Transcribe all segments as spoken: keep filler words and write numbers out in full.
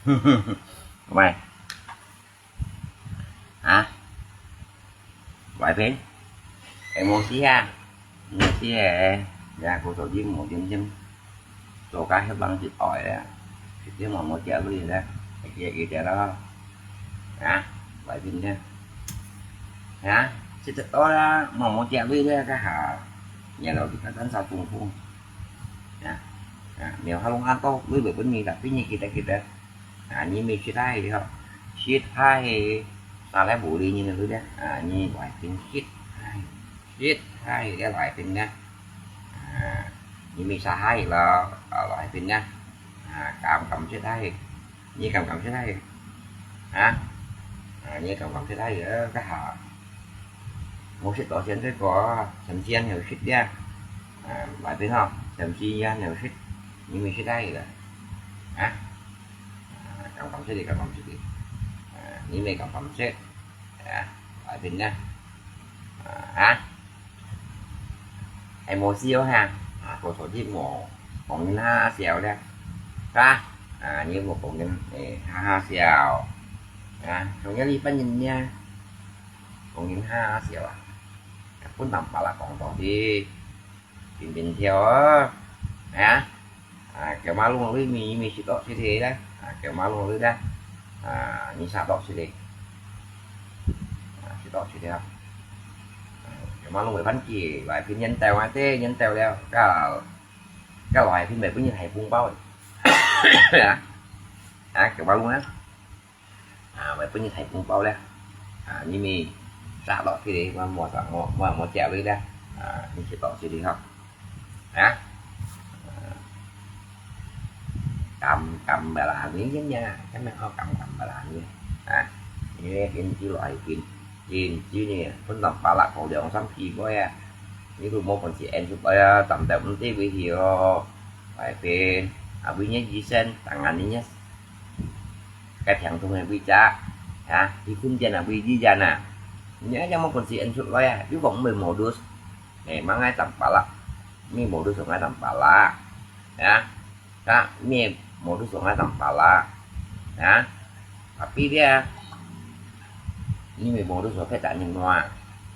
喂，啊，喂，邊，哎，無事啊，無事誒，呀，我手機無點點，做个黑帮一愛啊，一點無無借鐳咧，一个一个咯，啊，喂，邊咧，啊，食得多啦，無無借鐳咧，該下，然後就單單少功夫。 啊，啊，苗下弄下多，你會分你啦，分你記得記得。啊，你咪食下去吼，食下去，啥來無理你那个，啊，你外边食下去，食下去个外边呢，啊，你咪啥下去咯，啊，外边呢，啊，敢敢食下去。 你敢敢食啊？啊？啊，你敢敢食啊？呃，該下，無食到先再講，先先有食呀。啊，外邊吼，先先有食，你咪食啊？啊？啊，敢敢食，敢敢食。啊，你咪敢敢食。啊，外邊呢？啊，啊？ 係無事哦哈，啊，多數都無講人哈哈笑咧，係吧？啊，你無講人，誒，哈哈笑，啊，從這裡分人家，講人哈哈笑啊，分人把啦講到底，平平跳啊，啊。 啊，佢馬路裡面，面食到食去啦，啊，佢馬路裡啦，啊，你食到食去，啊，食到食去啊，啊，佢馬路會翻機，來平原帶我，帶原帶了，到，到來平會分你海風暴的，啊，啊，佢馬路呢？ 啊，會分你大紅包咧。啊，你咪殺落去咧，我無啥，我，我無食你咧。啊，你食到食你吼。啊，啊，敢，敢不啦？你人家，根本好敢，敢不啦？你，啊，你咧，天氣來緊，天氣呢，分人把啦，過兩三皮過啊。你都無本事，演出來啊，站到毋知位去哦。外邊，啊，為人醫生，當然人家 該聽筒个位置，啊，去空間啊，位置啊，你愛有本事演出來啊，又講毋會modus，誒，嘛愛當巴拉，你modus上愛當巴拉，啊，啊，你modus上愛當巴拉，啊，tapi咧，你modus上別人另外，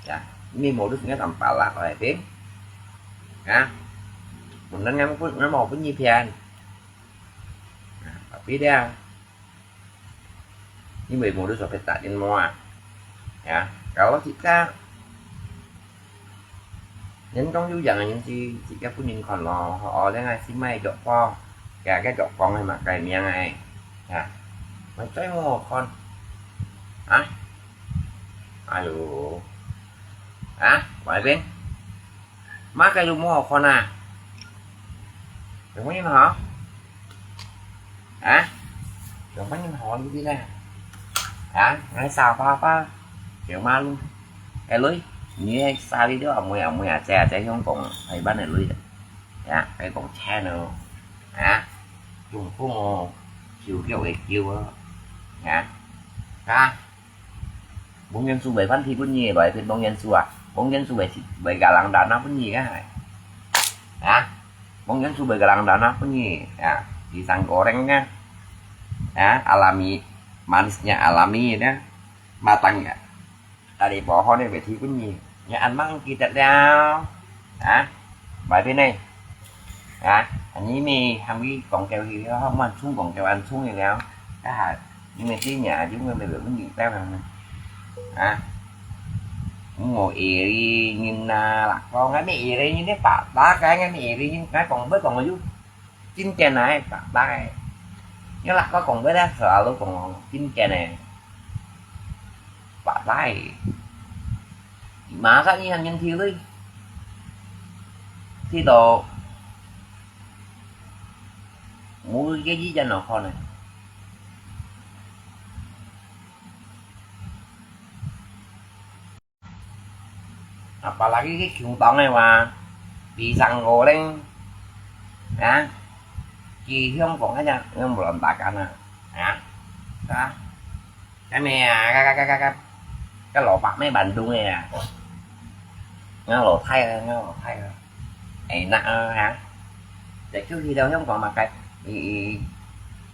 啊，你modus上愛當巴拉，來聽，啊，本來俺不，俺無分你騙。 Tapi dia, ini boleh modus sampai tak din semua. Ya, kalau kita, nhân công有影个人是，自家本人看咯，吼，哦，你係先買藥房，佢个藥房係麼个名个，啊，買最無好看，啊，哎喲，啊，外邊。 麼个都無好看啊！有麼人好？啊？有麼人好呢？啊？𠊎沙發發，有馬路，哎，女，你个沙發都阿妹阿妹啊，姐啊姐，香港，台灣个女，啊，該講channel，啊，用風哦，手腳个叫啊，啊，啊。 Bông Yến Su bày phán thi bún nhì, bày phết Bông Yến Su à? Bông Yến Su bày thi, bày gà lăng đá ná bún nhì á hài. Hả? Bông Yến Su bày gà lăng đá ná bún nhì. À, pisang goreng á. À, alami. Manisnya alami á. Matangnya. Tadi pohon bày thi bún nhì. Nhà ăn măng kì tẹt leo. Hả? Bày bên này. Hả? Anh ấy mi hàm vi quảng cáo gì đó, không mà chung quảng cáo ăn chung gì đó. Cái hả? Nhưng mà tí nhà chúng mình được bún nhì tao nè. Hả? Ngồi ì nhìn à, lạc con, ngay mi ì nhìn đấy, bả bả cái, ngay mi ì nhìn cái còn bớt còn mà chú. Chín chèn này, bả bả cái. Nhớ là có còn bớt đó, sợ lúc còn chín chèn này. Bả bả cái. Mà sao như hàng nhân thiêu đấy. Thì đó. Mỗi cái gì cho nó khó này. Apalagi cái khiung tông này mà, pisang goreng, hả? Chỉ Hương Quảng cái nha, Hương một lần bạc ăn à, hả? Hả? Cái mè, cái, cái, cái, cái, cái, cái lò bạc mấy bàn đúng này à? Nó lò Thái, nó lò Thái. Ê, nặng, hả? Để cứ gì đâu Hương Quảng mà cái, ý, ý,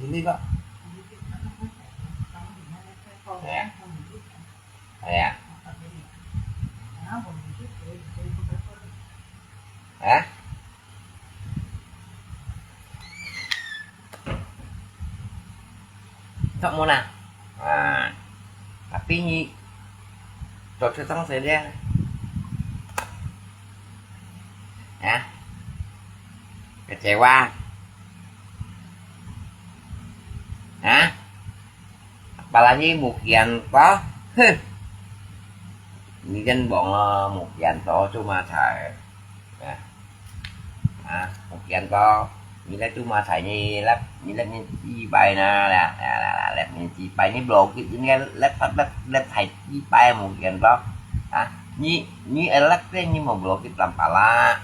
你呢个？係啊，係啊，啊？ Kamu na, ah, tapi ni, to tu tang sede, ah, kecewa, ah, apalagi mukian to, huh, ni kan bong mukian to cuma cai, ah. 啊，福建歌，你來做麼个？你來，你來面試拜呢啦，啦啦啦，來面試拜，你無記，你來，來，來，來，來，試拜福建歌，啊，你，你會來个，你無無記摎巴拉，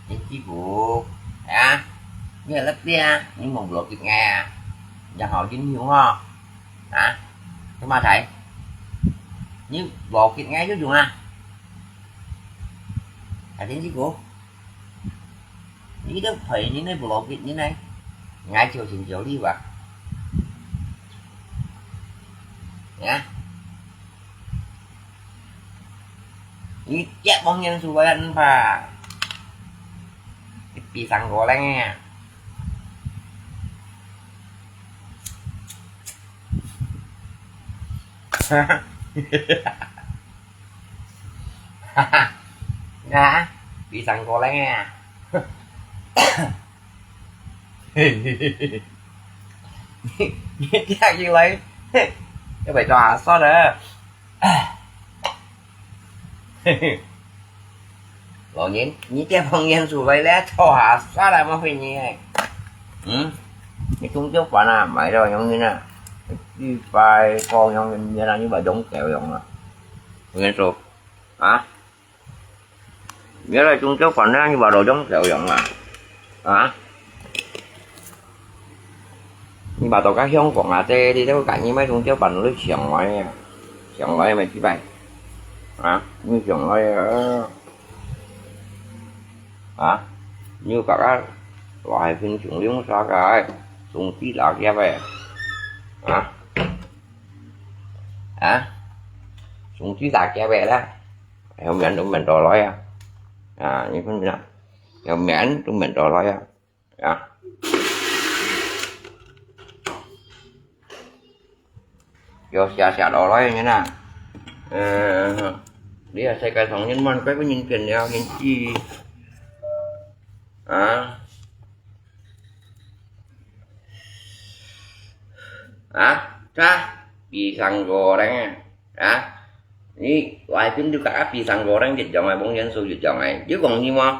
你知無？啊，你會來个，你無無記𠊎啊，然後你有吼，啊，做麼个？你無記𠊎就用啊，啊，你知無？ 你都陪你那不老给你呢，俺就请教你吧。啊，你结婚人数个人吧，你比上过来呀。哈哈。 Nah, pisang goreng à? Tiap ilai, ya bai cho asal dah. Lo nyin, nyi tiap phong nyin su bai le cho asal dah ma phi nyi. Hmm? Nyi chung cho pan à, mai do yong nyin à. Đi bai phong yong nyin à, nyi bai dong kèo yong à. Nyin su. Hả? Nghĩa là chung cho phần đó nhưng mà đồ giống kiểu giống là, hả? Nhưng mà tao cái hiông của ngà tê đi theo cả như mấy chung cho phần lưới xiong nói, xiong nói mày chỉ bày, hả? Như xiong nói, ờ, hả? Như cả cái loại phim chúng liếng sao cái, chúng chỉ là kia về, hả? Hả? Chúng chỉ là kia về đó. Không nhận đúng mình rồi lỗi à. À, như thế nào? Không nhận đúng mình rồi lỗi à. À. Yo xia xia đó lỗi như nào? Ờ, đi à, sai cái thằng nhân mòn cái với nhân tiền đeo, nhân chi. À. À, cha, pisang goreng à. Hả? Ni, wai pin juga pisang goreng jit jong ai, bông yến su jit jong ai. Chứ còn gì mà.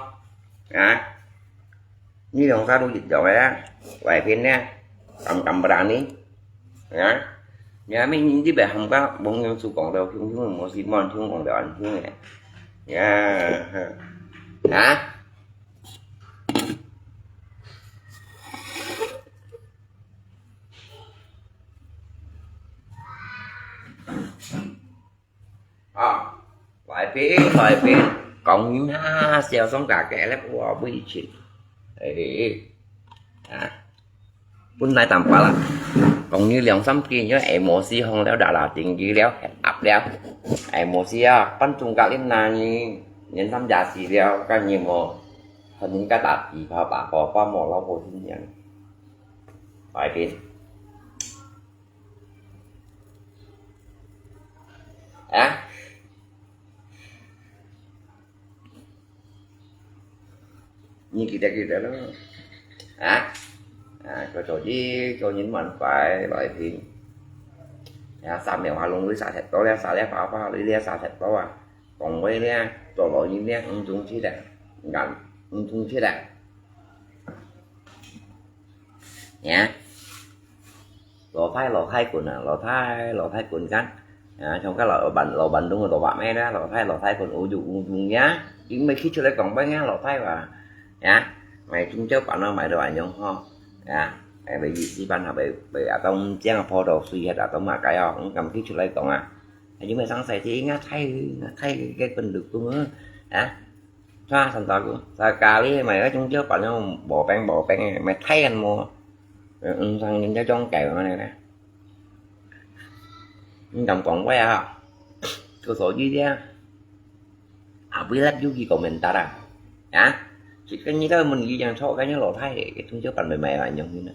Hả? Ni lòng sao jit jong ai á. Wai pin nè. Kam kam berani. Hả? 你看，明明你白喊个，罔仰子講到輕輕，無事，罔聽講到恁輕个。呀，啊？啊，來賓，來賓，講一下，小宋家个咧，我委屈。哎，啊。 本來淡薄啦，講你兩三句，你會無事，放了啦啦，定佢了，合了，會無事啊，半中間恁那呢，年三廿四了，該你無，可能該打地炮吧，火花無老婆新娘，外邊，啊？ 你記得記得咯。啊？啊，做做啲，做人蠻快，來聽。啊，三秒下攏會殺忒到咧，殺咧花花，你咧殺忒到啊。講話咧，做老人咧，毋中意咧，眼，毋中意咧。呀？ 老太老太君啊，老太老太君kan。啊，像个老板，老板東个老板咩啦，老太老太君烏烏烏烏呀，因為佢出來講話呀，老太話呀，買中秋板咯，買到恁樣吼，呀，哎，買一一般啊，買買啊，當正个葡萄水啊，當麼个哦，毋敢佢出來講啊，因為上世紀應該太太个分六公啊，啊。 Sa santa ku, sakali mai ka chung chiu pa nyong bo peng bo peng, mai thai kan mo. Ung sang nyong chiu chong kai ma ne ne. Ung dam kong wei a. Ku so ji dia. A bui lat yu ki komentar a. Ya. Sit kan ni ta mun gi yang chok kan nyong lo thai, ke chung chiu pan mai mai la nyong ni na.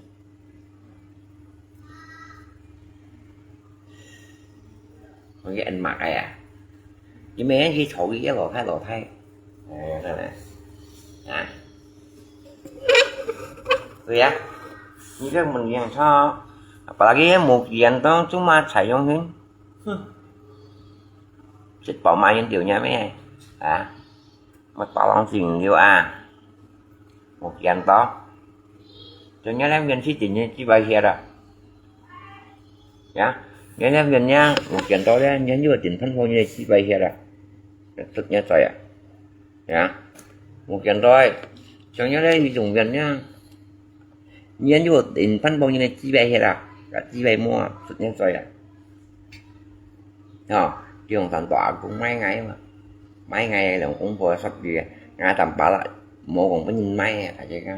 Hong ki ăn mah kai a. Ki me ki chok ki lo thai lo thai. Ê, thế này. À. Ui ya. Ni ke mun yang chok. Apalagi mu kian tong cuma chai yong hin. Sit pa ma yin diu nya me. À. Mat pa long sing liu a. Một kian to. Cho nhớ lem viên sit tin chi bai hiat a. Ya. Nhớ lem viên nya, một kian to le, nhớ nyu tin phan phong nhớ chi bai hiat a. Sut nhớ soi a. Ya. Một kian to. Cho nhớ lem yu chung viên nya. Nhớ nyu tin phan phong nhớ chi bai hiat a. Ka chi bai mua, sut nhớ soi a. Hò, kiông thần tọa cũng mấy ngày mà. Mấy ngày lòng cũng vừa sắp gì. Ngã tầm bả lại. Mô cũng có nhìn mấy à, thấy chứ.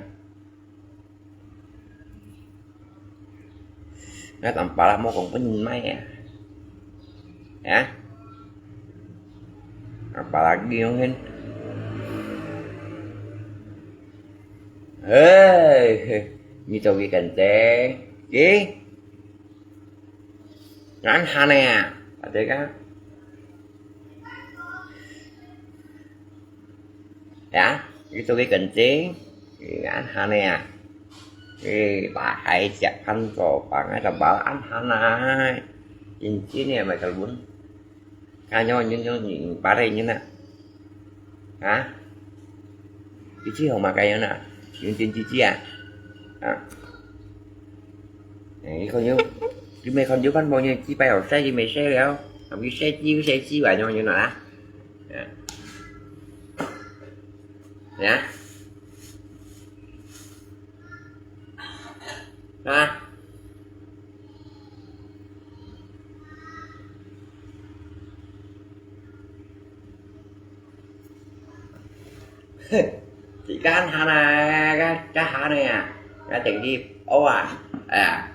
Ngã tầm bả lại mô cũng có nhìn mấy à. Hả? Tầm bả lại đi không hin. Ê, như tao cái cảnh tế. Kì? Ngắn hả nè, à, thế á. Ya, itu cái cảnh chính. Ngắn hả nè. Ê, bà hãy chặt thân tổ, bà ngay tầm bảo ăn hả nè. Chính chính nè, mày tao muốn. Ka nyo, nyo, nyo, nyo, bà đây như nè. Hả? Cái chi hồng mà cái nè. Yung tin chi chi à. À. Ê, không nhớ. Chứ mày không nhớ phân bón như chi bay ở xe thì mày xe léo. Làm cái xe chi, cái xe chi bà nyo như nè. À. Nè. À. Chỉ có ăn hả nè, cái, cái hả nè, cái tiền đi, ô à, à,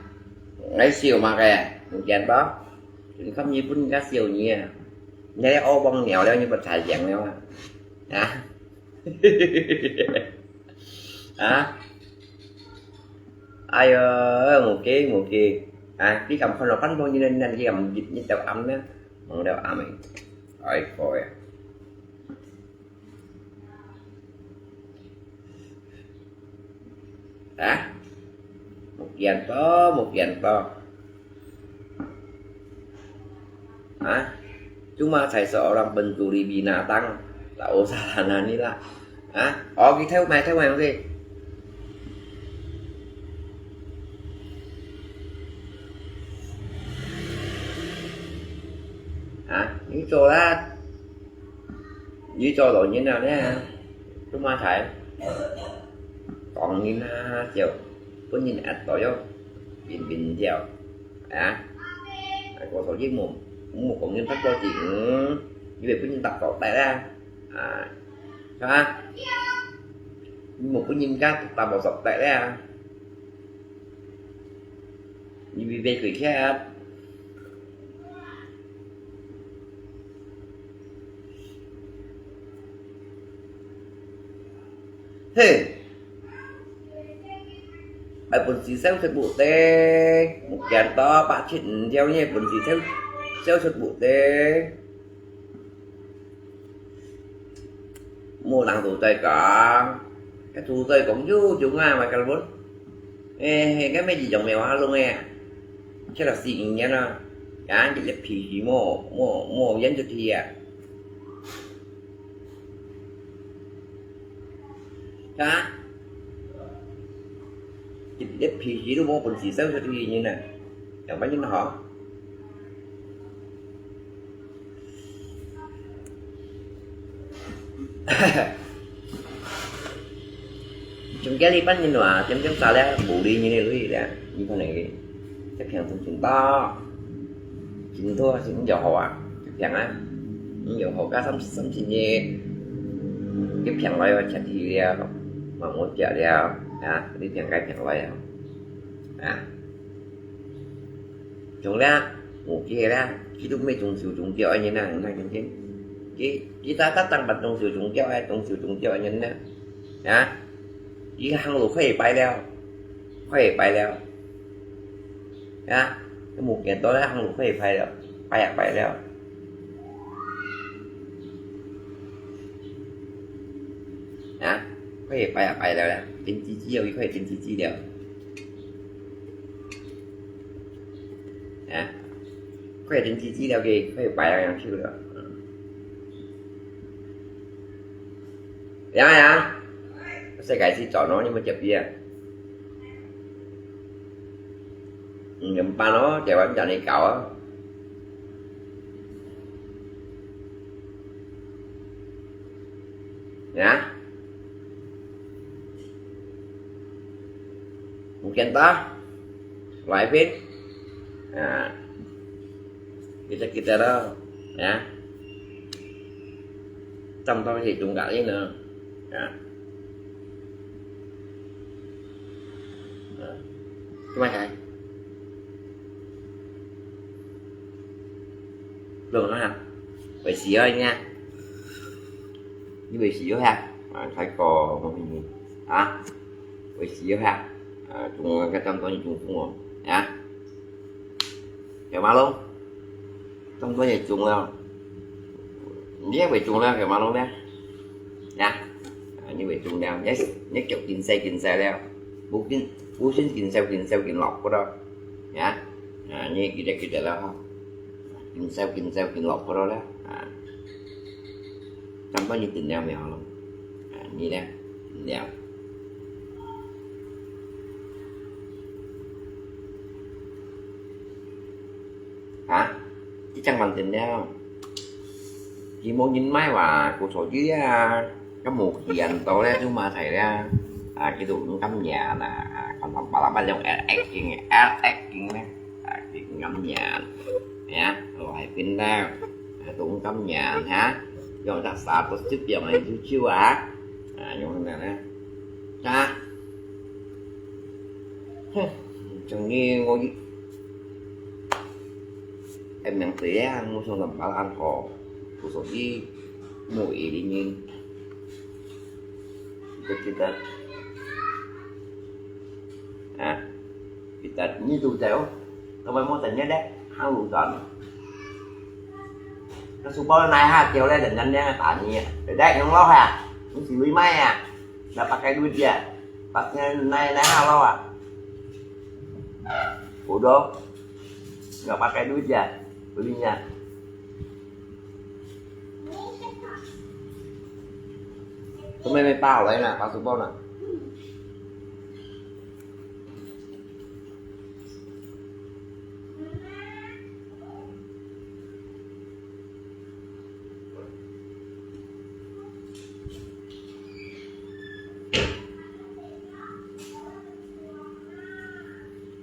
lấy siêu mà kìa, một chén đó, thì không như phun cá siêu nhỉ, nhớ ô bông nghèo leo như bật thải dẻng leo à, hả? Hả? Ai ơ, một ký, một ký, à, cái cầm không là phấn bông như nên, nên cái cầm dịch như tàu ấm nhá, bằng tàu ấm ấy, ôi, coi à. Hả? Một kian to, một kian to. Hả? Cuma saya seorang pencuri binatang, tak usah lah nani lah. Hả? Ồ, kì theo mày, theo mày không kì? 你做啦，你做老人啊，你啊，做麼个？講人啊，就分人壓到喲，平平掉啊。我頭先無無講人發到底，嗯，因為分人打到底啦，啊，係吧？你無分人家打到底啦。 你別別鬼看。嘿，愛分時收出布袋，目前到八七五條呢，分時收收出布袋。 無人都在講，該都在講，有有啊，嘛，根本，誒，該乜一樣無法弄誒，七十四年啊，啊，一粒脾氣無無無演出去啊，啊，一粒脾氣都無本事，生出去人啊，樣般人好。 中間呢，半年哇，點點差了，無理人的鐳了，你看那個，這平都真大，真多，真有好啊，這平啊，你有好加三三千呢，這平來哦，吃去了，嘛無食了，啊，你平該平來啊，啊。 像咧，無計咧，佢都毋係中手中腳个人啊，你看今天，佢佢打打打扮中手中腳个，中手中腳个人呢，啊，佢行路快一擺了，快一擺了，啊，佢無見到咧，行路快一擺了，擺啊擺了。 啊，可以擺啊擺了啦，真積極哦，佢可以真積極了。啊，可以真積極了，佢可以擺啊，樣去了。嗯。呀呀，世界是轉咯，你們這邊啊。嗯，怎麼辦咯？台灣叫你搞啊。 Ya. Mungkin ta, lain. Ya. Kita-kita dah, ya. Contoh si tunggal ini, ya. Cuma saya. Belum lah. Buổi chiều anh nha. Như buổi chiều ha. À, thấy có một mình. Hả? Buổi chiều ha. À, chúng cái tâm tôi chúng cũng ổn. Hả? Hiểu mà luôn. Tâm tôi nhảy chúng rồi. Nhé buổi chúng là hiểu mà luôn đấy. Hả? À, như buổi chúng đang nhé, nhé kiểu kinh xe kinh xe leo. Bố kinh, bố xin kinh xe kinh xe kinh lọc của đó. Hả? À, như kia kia đó. Kinh xe kinh xe kinh lọc của đó. À. Tâm tôi như tình leo mèo luôn. À, như đấy. Leo. Hả? Chứ chẳng bằng tình leo. Chỉ muốn nhìn máy mà của sổ chứ á. Có một kiện tổ lẽ chúng mà thầy ra. À, cái tụ cũng cắm nhà nè. À, còn thằng bà là bắt trong L X kia, L X kia nè. À, cái cũng cắm nhà. Nè, rồi hai pin ra. À, tụ cũng cắm nhà hả? Rồi ta xả tổ chức vào này chú chiêu à. À, như thế này nè. Hả? Chừng như ngồi em nắng tía ngồi trong lòng bảo ăn thọ của sổ đi ngồi ý đi nhìn kita kita à kita như tu theo tao phải mua tanya deh hang lu tan nó su bao nai ha kêu lên là nhanh nhanh tả nhẹ để đấy nó lo ha nó chỉ lui mai à. Nggak pakai duit ya? Pakainya naik-naik halo ah. Bodoh. Nggak pakai duit ya? Belinya. Tụi mày mày bảo đấy nè, bảo tụi bao nè.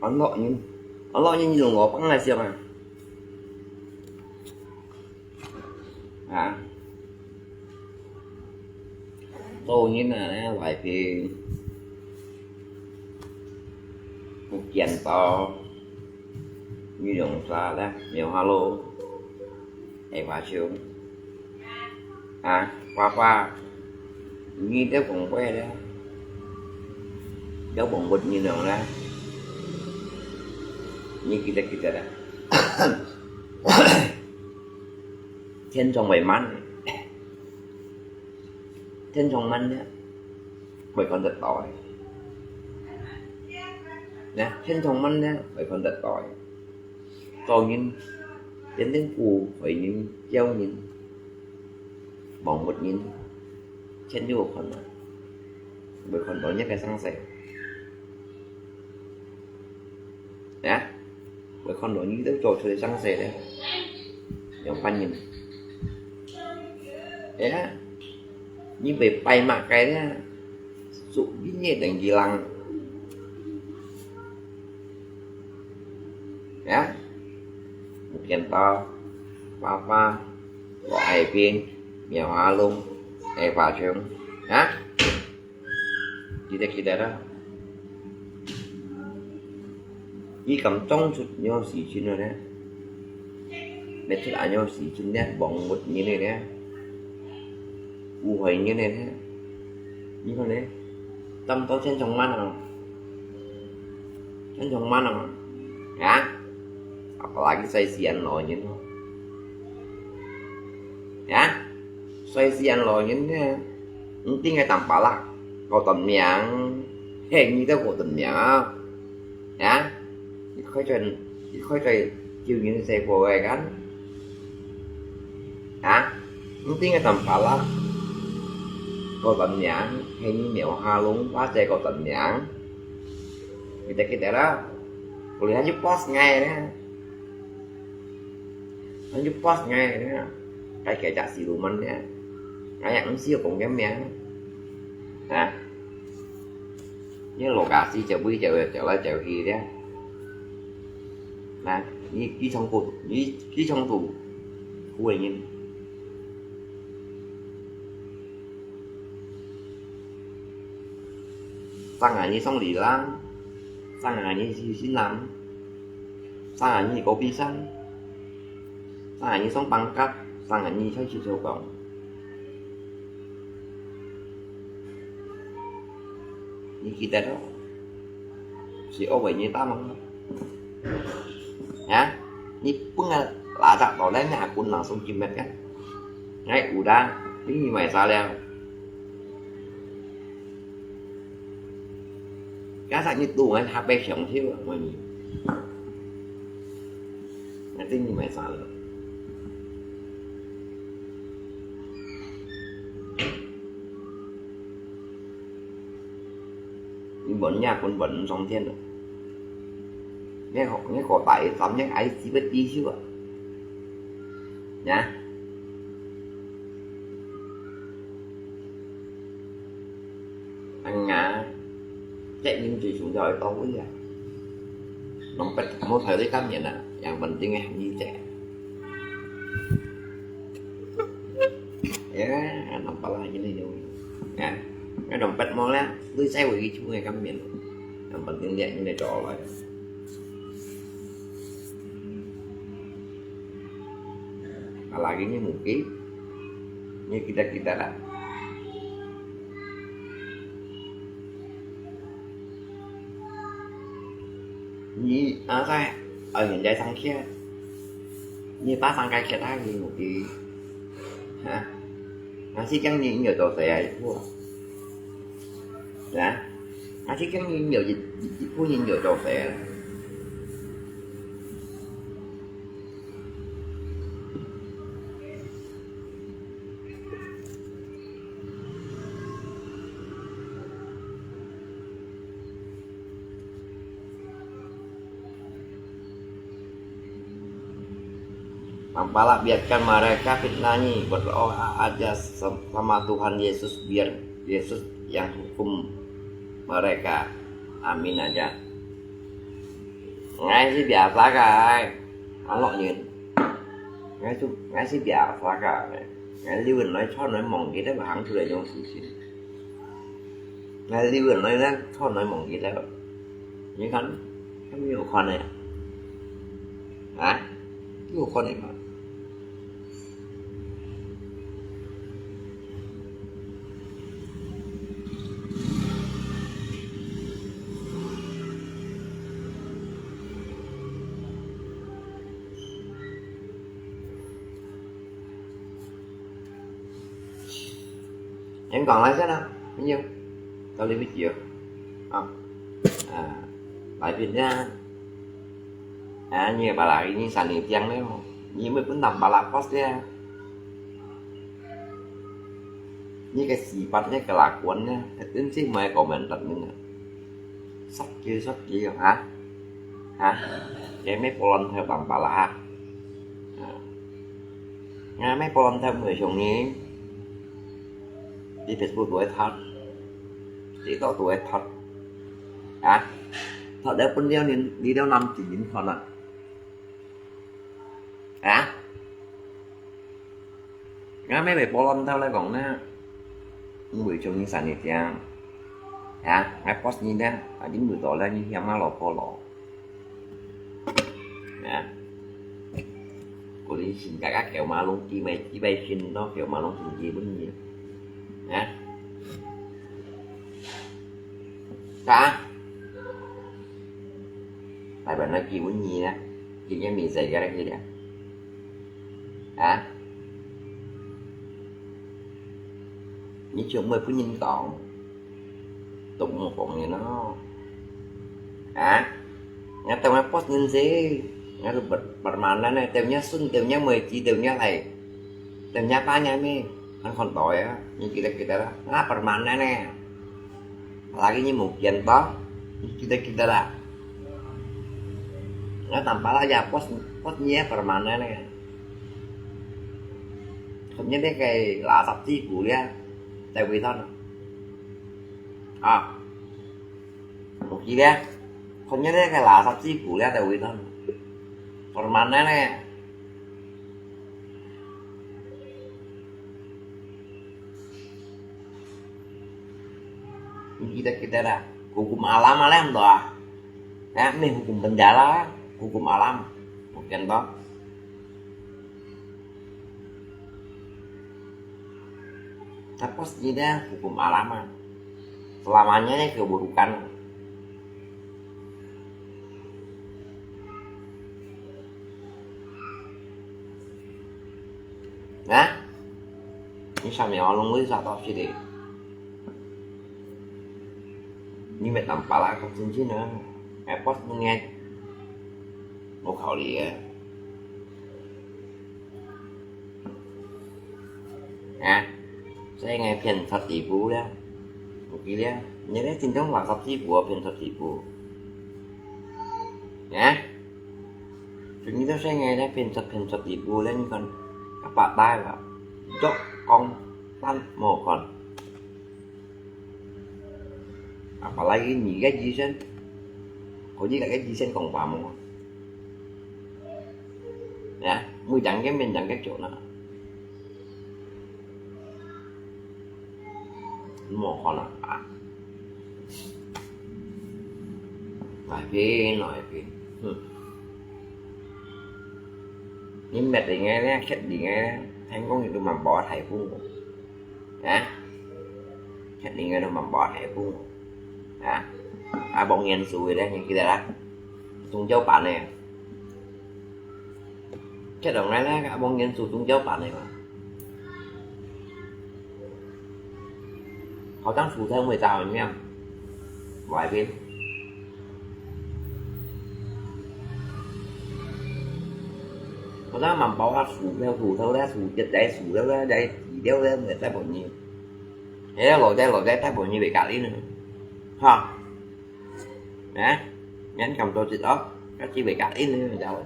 安樂人，安樂人用我幫來想啊。啊，做人啊，來來去，福建到玉龍沙咧，廟下路，下花樹。 啊，花花，你在讲话咧？在讲物人了咧？你记得记得啦。天窗会满，天窗满咧，会看得到个。那天窗满咧，会看得到个。 做人，天天苦，害人、招人、忘恩人，全都有看啊，會看到你个生死。啊，會看到你都做出个生死咧，兩班人。啊，你會拜麼个咧？ Suk binye dan gilang. Ya, mungkin to papa, lo ai bin, miao alung, ai pa chung. Ya, kita kita dah. Ni kam trong sut nyo si chin ne. Mẹ chết anh nhau xí chín nè, bóng một như này nè. U hỏi như này nè. Như thế này. Tâm tao chân trong mắt à. Chân trong mắt à. Hả? Apalagi saya sian lo như nó. Hả? Saya sian lo như nè. Nting cái tầm pala. Kau tầm miệng. Hẹn như thế kau tầm miệng à. Ya, ikhoi choi, ikhoi choi chiu ngin sai po gai kan. Ya, nting a tam pala. Ko tan yang, hei ni miao ha lung, wa zai ko tan yang. Kita kita la. Kuliah je pos ngai ne. Anju pos ngai ne. Kai kia jak si lu man ne. Ngai yang si ko ngem ya. Ha. Ni lo ka si jauh bui jauh jauh la jauh hi dia. Nah, ni ki chong ku, ni ki chong tu. Ku yin. Sang a ni song li lang. Sang a ni si si nam. Sang a ni ko pi san. Sang a ni song pang kat. Sang a ni choi chi choi kong. Ni ki tet lo. Si o wei ni ta mang. Ya, ni pung a la chak to lai ni a kun lang song ki met kan. Ngai u da, ni ni mai sa liang. Kasa ni tu ngan ha pe siang thiu a, mo ni. Ngan ting ni mai sa le. Ni bon ya kun bon song tien lo. Nghe ko, nghe ko tai tam nghe ai si pe ti siu a. Nha. Anh ngã, chạy những gì xuống rồi tao với à. Nóng bật mua thời đấy cắp nhận à, yang bắn tiếng em như chạy. Ya, nóng bật là như này rồi. Ya, cái nóng bật mua lá, tôi sai với cái chú này cắp nhận. Yang bắn tiếng điện như này trò lại. Apalagi ni mungkin, ni kita-kita dah. Ni asai, ở hiện đại sang kia, ni ba sang cái kia ta ni mungkin, ha, nasi kang ni nhiều đồ tệ ai thua. Nè, a, chứ kén nhìn nhiều dịch, dịch, dịch, phú nhìn nhiều đồ tệ. Tampala biarkan mereka fitnahi, berdoa aja sama Tuhan Yesus, biar Yesus yang hukum mereka. Amin aja. 𠊎係biasa个，安樂人。𠊎就，𠊎係biasa个，𠊎留人來賺來忙佢，都行出來這種事情。𠊎留人來呢，賺來忙佢，都，你看，他們有看的，啊，有看的嘛。 人講來先啦，朋友，到你位置啊。啊，啊，來賓呀。啊，你个bala ini sani tiang咧，你有沒有分擔bala kos咧？你个屎忽，你个kelakuan咧，真係無个comment得你啊！Sakit sakit啊，哈？哈？你咩volunteer擔bala啊？啊？ Ngài mê volunteer mười triệu nghìn. Đi Facebook đuổi thoát. TikTok đuổi thoát. Hả? Thoát đéo pun đéo nín, đi đéo năm chín nghìn thoát à? Hả? Ngài mê mê volunteer lại còn nè. Mười triệu nghìn sẵn đi tiang. Hả? Ngài post nhìn nè. Hả? Dính mười đô la nhìn hiam ngài lò po lò. Nè. Cô đi xin cả các kiểu mà luôn, chị mày, chị bay xin đó, kiểu mà luôn xin gì bún gì. Nè. Sao? Tại bạn nói chị bún gì nè. Chị nhớ mình dạy cái gì nè. Hả? Như trường mười phút nhìn tổng. Tụm một phút nhìn nó. Hả? Ngài tao ngài post nhìn gì? Ngài tụi bật, bật màn đó nè, tao nhớ xuân, tao nhớ mười chín, tao nhớ thầy. Tao nhớ ba nhớ mi. Thằng con đói á, nhìn kì ta kì ta đó. Ngài bật màn đó nè. Lagi nhìn một kiện đó. Nhìn kì ta kì ta đó. Ngài tạm bá là giờ post, post nhé bật màn đó nè. Không nhớ đến cái lá sắp chi cũ đi á. Tại vì sao? À. Một chi đi á. Không nhớ đến cái lá sắp chi cũ đi á, tại vì sao? Còn mà nè nè. Kita, kita dah. Hukum alam alam doa. Ya, ni hukum penjara, hukum alam. Bukan toh. Tapos ini hukum alam. Selamanya ini keburukan. Nah, ini sampai orang lu satu sini. Ini met nampak lah kau cincin ah. Epos menget. Mau kau lihat. Hả? Sẽ nghe phiền thật tỷ phú đó. Một ký đó. Nhớ đấy chính thống là thật tỷ phú, phiền thật tỷ phú. Hả? Chúng ta sẽ nghe đấy phiền thật, phiền thật tỷ phú lên còn các bạn tai là dốc công tăng một còn. Apalagi ni gaji sen. Kau ji gaji sen kong pamo. Ya, mu jangke men jangke chok na. Mo kau na. Ai pin, ai pin. Hmm. Ni met đi ngay nè, khét đi ngay nè. Thành công thì tụi mình bỏ thầy phú. Hả? Khét đi ngay tụi mình bỏ thầy phú. Hả? À, bọn nghiên cứu đấy, nhìn kia đó. Chúng cháu bạn này. Khét ở ngay nè, à, bọn nghiên cứu chúng cháu bạn này mà. Hảo像薯條味道一樣，外邊。好像蠻飽啊，薯條、薯條咧，薯條仔、薯條咧，仔薯條咧，咪得無你。哎呀，老仔老仔，得無你袂隔離呢？哈？ Nè, nhắn cầm tô chít ốc, các chị bị cắt ít nữa, cháu,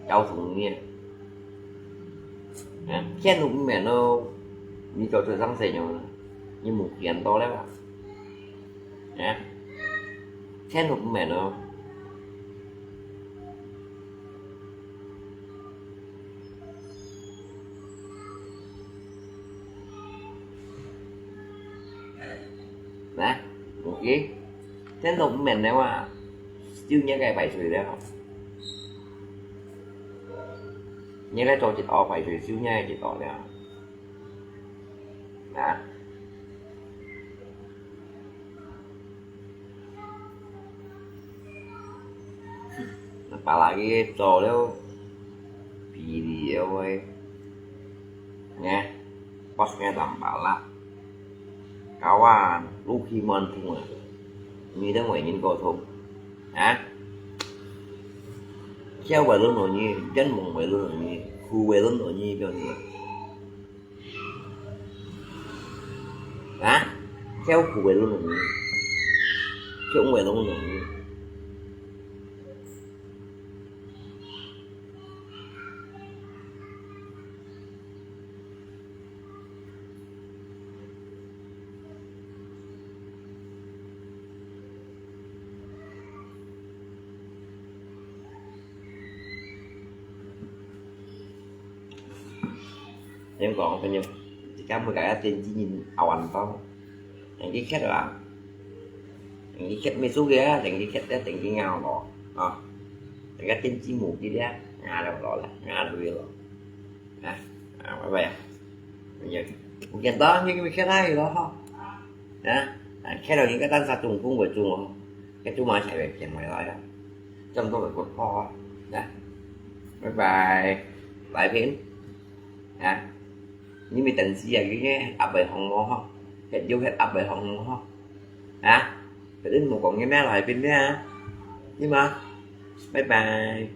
cháu Phùng nghe. Nè, khen lục mẹ nó, như trò chơi răng xè nhau, như một kiện to đấy bạn. Nè, khen lục mẹ nó, 天都毋明了啊，就你个排水了。你个做一下排水，就你个一下了。啊？那巴拉个做了，比例个喂，呢，pas nya tambah lah. Kawan, lu khi mon thung ah. Ni dang wei ngin ko thung. Ha? Siau wei lun lo ni, jan mong wei lun lo ni, khu wei lun lo ni, kau ni. Ha? Siau khu wei lun lo ni. Siau wei lun lo ni. Em kong, penyo, jika mereka ya tenji nyin awan tau. Yang di khet lah. Yang di khet mesu ya, yang di khet ya, yang di ngau lo. Ah. Yang di khet tenji mu di dia, ngau lo lah, ngau lo. Nah, ah, apa ya? Penyo. Mungkin dah, yang di khet lah, lo. Nah, khet lo, yang kata satu pun buat cuma. Khet cuma saya biar yang mai lah ya. 咁多个骨科啊，啊，拜拜，來片，啊，你咪等死啊，佢个壓力項目吼，血壓血壓力項目吼，啊，佢都無講个咩來片咩啊，你嘛，拜拜。